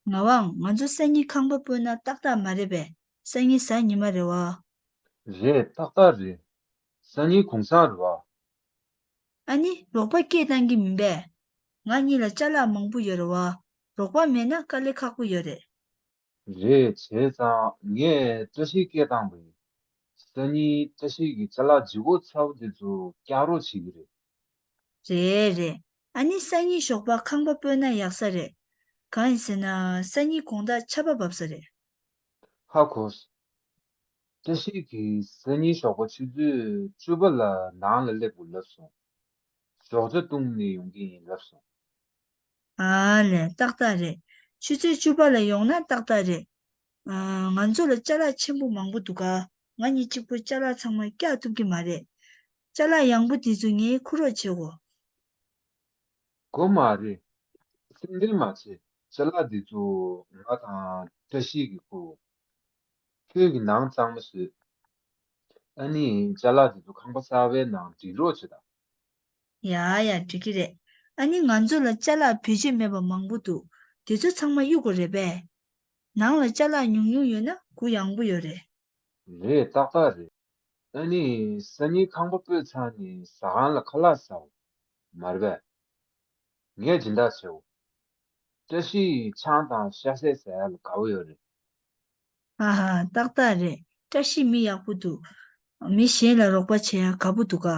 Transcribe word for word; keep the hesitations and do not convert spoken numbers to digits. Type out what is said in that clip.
ངག་དབང་། ང་ཚོ་སང་ཉིན་ཁང་པ་སྤོས་ན་ཏག་ཏག་མ་རེད་པས། སང་ཉིན་གཟའ་ཉི་མ་རེད་བ། རེད། ཏག་ཏག་རེད། སང་ཉིན་གུང་སེང་རེད་བ། ཨ་ནི་རོགས་པ་སྐད་བཏང་གི་མིན་པས། ང་གཉིས་ལ་ཅ་ལག་མང་པོ་ཡོད་རེད་བ། རོགས་པ་མེད་ན་དཀའ་ལས་ཁག་པོ་ཡོད་རེད། རེད། བྱས་ཙང་ངས་བཀྲ་ཤིས་སྐད་བཏང་པ་ཡིན། སང་ཉིན་བཀྲ་ཤིས་ཀྱིས་ཅ་ལག་ལྗིད་ཁོག་ཚ་པོ་དེ་ཚོ་བཀྱག་རོགས་བྱེད་ཀྱི་རེད། རེད་རེད། ཨ་ནི་སང་ཉིན་ཞོགས་པ་ཁང་པ་སྤོས་ན་ཡག་ས་རེད། གང་ཡིན་ཟེར་ན་སང་ཉིན་དགོང་དག་ཆར་པ་བབས་ས་རེད། ཧ་གོ། བཀྲ་ཤིས་ཀྱིས་སང་ཉིན་ཞོགས་པ་ཆུ་ཚོད་བཅུ་པ་ལ་ནང་ལ་སླེབས་དགོས་ལབ་སོང་། ཞོགས་ཇ་བཏུང་ནས་ཡོང་གི་ཡིན་ལབ་སོང་། ཨ་ལས། ཏག་ཏག་རེད། ཆུ་ཚོད་བཅུ་པ་ལ་ཡོང་ན་ཏག་ཏག་རེད། ཨ། ང་ཚོ་ལ་ཅ་ལག་ཆེན་པོ་མང་པོ་འདུག་ག་ང་གཉིས་གཅིག་པུ་ཅ་ལག་ཚང་མ་བཀྱག་ཐུབ་ཀྱི་མ་རེད། ཅ་ལག་ཡང་པོ་དེ་ཚོ་ངས་ཁུར་རོགས་བྱེད་དགོས། དགོས་མ་རེད། སེམས་ཁྲལ་མ་བྱེད། ཅ་ལག་འདི་ཚོ་ང་དང་བཀྲ་ཤིས་ཀྱིས་ཁུར། ཁྱོད་ཀྱིས་ནང་གཙང་མ་བཟོས། ཨ་ནི་ཅ་ལག་འདི་ཚོ་ཁང་པ་གསར་པའི་ནང་སྒྲིག་རོགས་བྱེད་དང་། ཡ་ཡ། འགྲིག་གི་རེད། ཨ་ནི་ང་ཚོ་ལ་ཅ་ལག་བེད་སྤྱོད་མེད་པ་མང་པོ་འདུག་དེ་ཚོ་ཚང་མ་གཡུག་དགོས་རེད་པས། ནང་ལ་ཅ་ལག་ཉུང་ཉུང་ཡོད་ན་གུ་ཡངས་པོ་ཡོད་རེད། རེད། ཏག་ཏག་རེད། ཨ་ནི་སང་ཉིན་ཁང་པ་སྤོས་ཚར་ནས་ཟ་ཁང་ལ་ཁ་ལག་ཟ་འོ། མ་རེད་པས། ངས་སྦྱིན་བདག་བྱེད་འོ། བཀྲ་ཤིས་ཆང་དང་ཤ་ཟད་ཟ་ཡ་ལ་དགའ་བོ་ཡོད་རེད། ཧ་ཧ། ཏག་ཏག་རེད། བཀྲ་ཤིས་མི་ཡག་པོ་འདུག་མི་གཞན་ལ་རོགས་པ་བྱེད་ཡ་དགའ་པོ་འདུག་ག